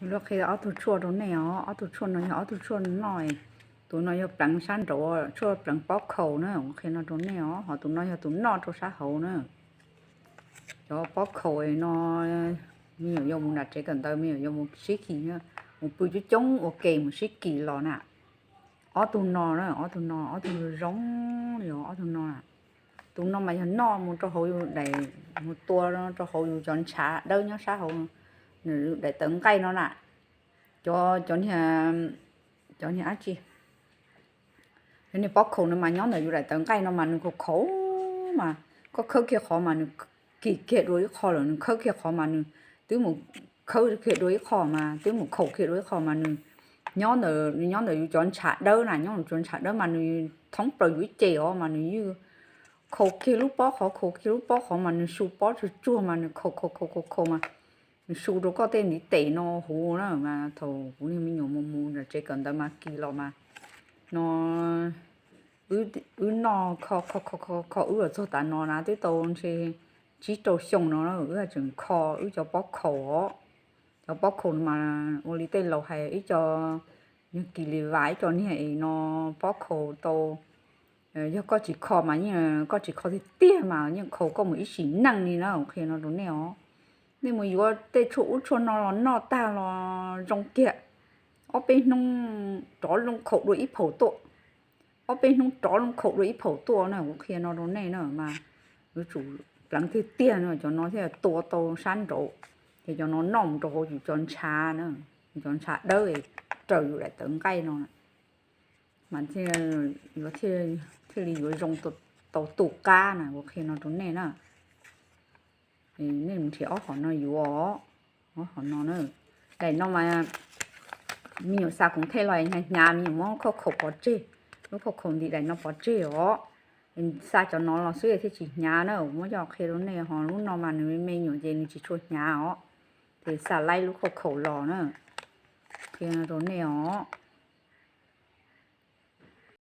Kuv qhia ob tug tshuaj rau nej os. Ob tug tshuaj no yog ob tug tshuaj noj. Tus no yog pleev sab nraud, tshuaj pleev pob khaus na, kuv qhia no rau nej os. Ho tus no yog tus noj rau sab hauv na. Cov pob khaus no, me nyuam yuav mus nram tsev kawm ntawv, me nyuam yuav mus sib kis, mus pw coob coob ua ke mus sib kis los na. Ob tug no na, ob tug no, ob tug zoo, yog ob tug no. Tus no mas yog noj mus rau hauv yus daim, mus tua rau hauv yus cov ntshav dawb nyob sab hauv, nws daim tawv nqaij no na. Cov, cov niag, cov niag dab tsi, cov niag pob khaus no mas nyob ntawm yus daim tawv nqaij no mas nws khaus khaus mas, koj khawb kiag qhov mas nws kis kiag dua ib qho lawm, nws khawb kiag qhov mas nws twb mus, khawb kiag dua ib qho mas twb mus khaus kiag dua ib qho mas nws nyob ntawm, nyob ntawm yus cov ntshav dawb na, nyob yus cov ntshav dawb mas nws thoob plaws yus ib ce os mas nws yeej khaus kiag lub pob qhov, khaus kiag lub pob qhov mas nws su pob tsuag tsuag mas nws khaus khaus khaus khaus khaus mas nws su rau koj tej ntiv tes no huv na. Mas thaum kuv niag me nyuam mus mus nram tsev kawm ntawv mas kis los mas no, wb noj kho kho kho kho wb los txog tav no na twb tau ntshe tsib rau xyoo no wb tseem kho wb cov pob khaus os. Cov pob khaus no mas ua li tej laus hais ib co, yog kis li vas ib co niag es no pob khaus tau. Yog koj tsis kho mas yeej, koj tsis kho tiag tiag mas yeej khaus koj mus ib sim neej li na, kuv qhia no rau nej os. Nej mus yuav tej tshuaj ub tshuaj no los noj tag los zoo kiag, ob peb hnub rov loo khaus dua ib phaum tuaj, ob peb hnub rov loo khaus dua ib phaum tuaj na, kuv qhia no rau nej na mas yuav tsum pleev tiag tiag no cov no thiaj tua tau sab nraud, ces cov no noj mus rau hauv yus cov ntshav na, yus cov ntshav dawb raws yus daim tawv nqaij no mas thiaj li yuav zoo tau tu qab na, kuv qhia no rau nej na. Nej mus nrhiav ob hom no yuav, ob hom no na. Daim no mas me nyuam xa koom thej los hnyav hnyav, me nyuam muab khauj khaum pov tseg, lub khauj khaum ntim daim no pov tseg os. Xa cov no los xwb thiaj tsis hnyav na, muab coj qhia rau nej ho. Lub no mas nws me me nyuam ces nws tsis tshua hnyav os, ces xa laib lub khauj khaum los na, qhia rau nej os.